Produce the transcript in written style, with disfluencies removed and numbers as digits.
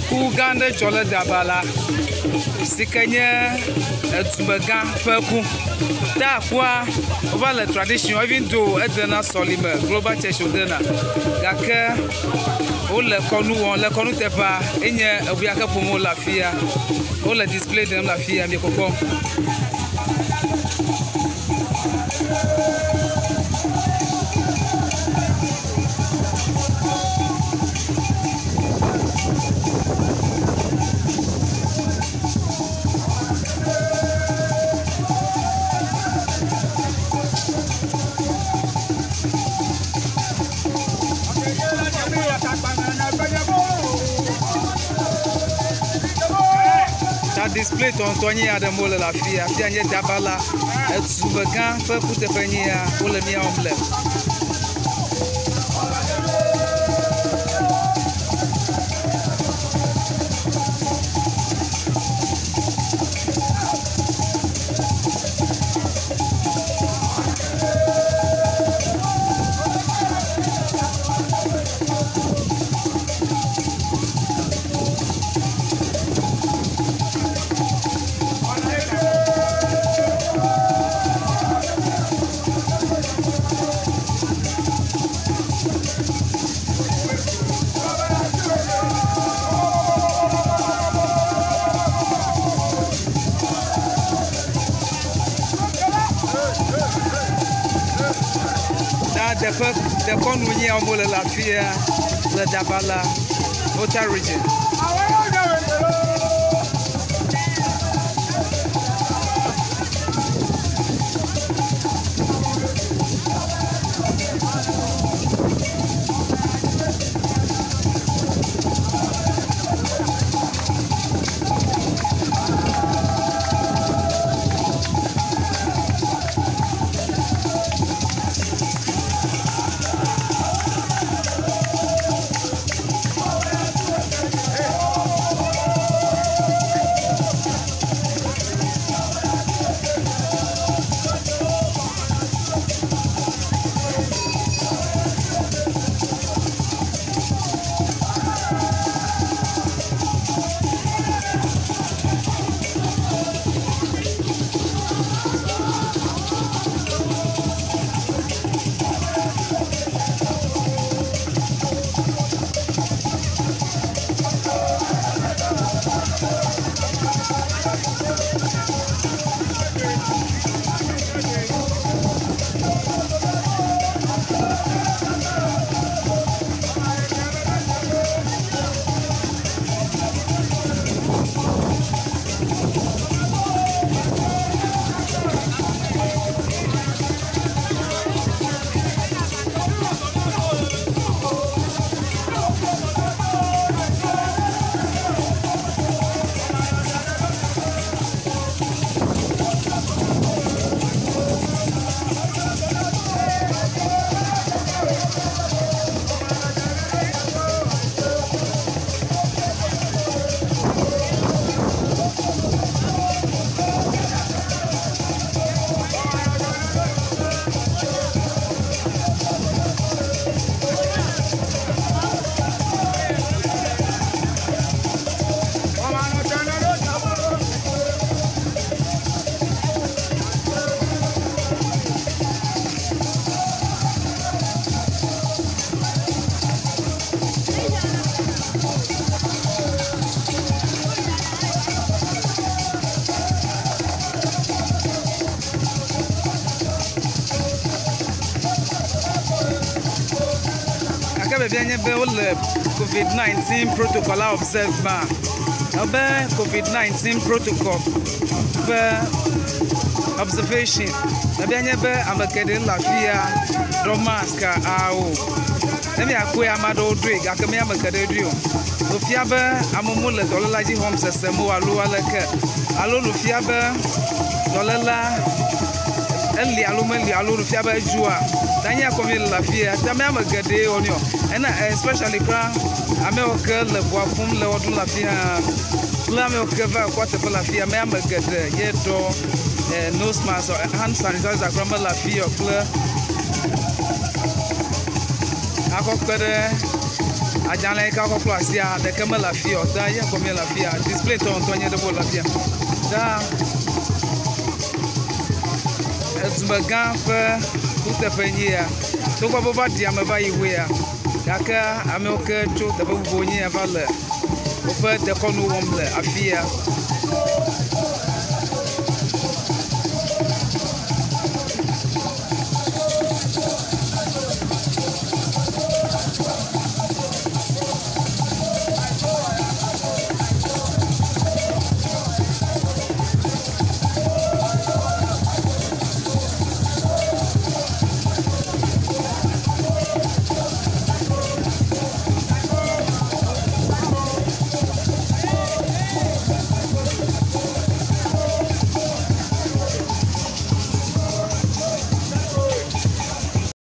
Ku gã aɖe dzɔ ɖe Dabala si ke nye edumegã ƒe ku. Ta kua wova le tradition even though edena sɔlime global church wodena gake wole kɔnu wɔm le kɔnuteƒea enye eŋu ya ke ƒom wole afia. Wole display ɖem le afia miekpɔkpɔm. Ta display tɔŋtɔ nye ya ɖem wole le afia. Afia nye Dabala edumegã ƒe kuteƒe nye ya wole mía wɔm le. Ta teƒe dekɔnu nye ya wɔm wole le afia le Dabala Volta region. Gake vevia nye be wole COVID-19 protocol la observe ma. Ebe COVID-19 protocol ƒe observation. Vevia nye be ame geɖe le afi ya ɖɔ mask ao. Ne miakpɔe ame aɖewo ɖoe gake me ame geɖe ɖoe o. Wòfia be amewo mele dɔléla dzi xɔm sesem o alo aleke alo nu fia be dɔléla eli alo meli alo nu fia be edzoa. Ta nye akɔ mi le afia. Ta me ame geɖe wɔ nɛ o. Ena especially kura amewo ke le ʋua ƒom le wɔ ɖum le afia kple amewo ke va kua teƒe le afia me ame geɖe ye ɖɔ nose mask hand sanitizer kura mele afia o kple akɔ kpe ɖe Adzalẽ yi ke wokɔ klɔ asia ɖeke mele afi o ta ye kpɔm míele afia. Display tɔ ŋutɔ nye ɖe be wòle afia. Ta edumegã ƒe kuteƒe nye ya. Togbɔ be wova ɖi ame va yi xoea gake amewo ke tso teƒe bubuwo nye ya va le woƒe dekɔnu wɔm le afi ya.